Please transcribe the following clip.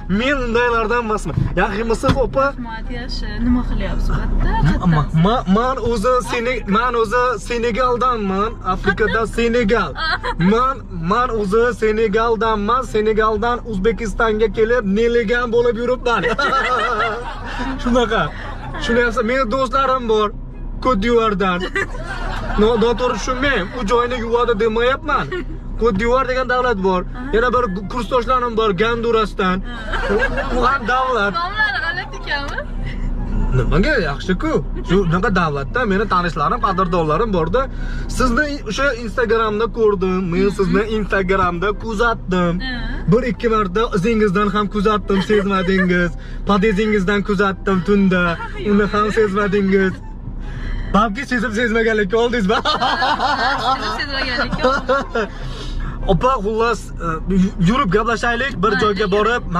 Men undaylardan emasman. Yaxshimisiz, opa? Rahmat, yaxshi. Nima qilyapsiz bu yerda? Man o'zi Senegaldanman, Afrikada Senegal. Man o'zi Senegaldanman, Senegaldan O'zbekistonga kelib nelegan bo'lib yuribman. Shunaqa. Tushunyapsiz? Meni do'stlarim bor Kot-d'Ivuardan. No, noto'g'ri tushunmang. U joyni yuvadi demayapman. Kot-d'Ivuar degan davlat bor. Yana bir kursdoshlarim bor Gondurasdan. U ham davlat. Nomlari g'alati ekanmi? Nimaga, yaxshi-ku. Shunaqa davlatda meni tanishlarim, qadrdonlarim borda. Sizni o'sha Instagramda ko'rdim. Men sizni Instagramda kuzatdim. Bir ikki marta izingizdan ham kuzatdim, sezmadingiz. Podyezdingizdan kuzatdim tunda. Uni ham sezmadingiz. Balki sezib sezmaganlikka oldingizmi? Sezib sezmaganlikka. Opa, xullas, yurib gaplashaylik, bir Mayli, joyga borib.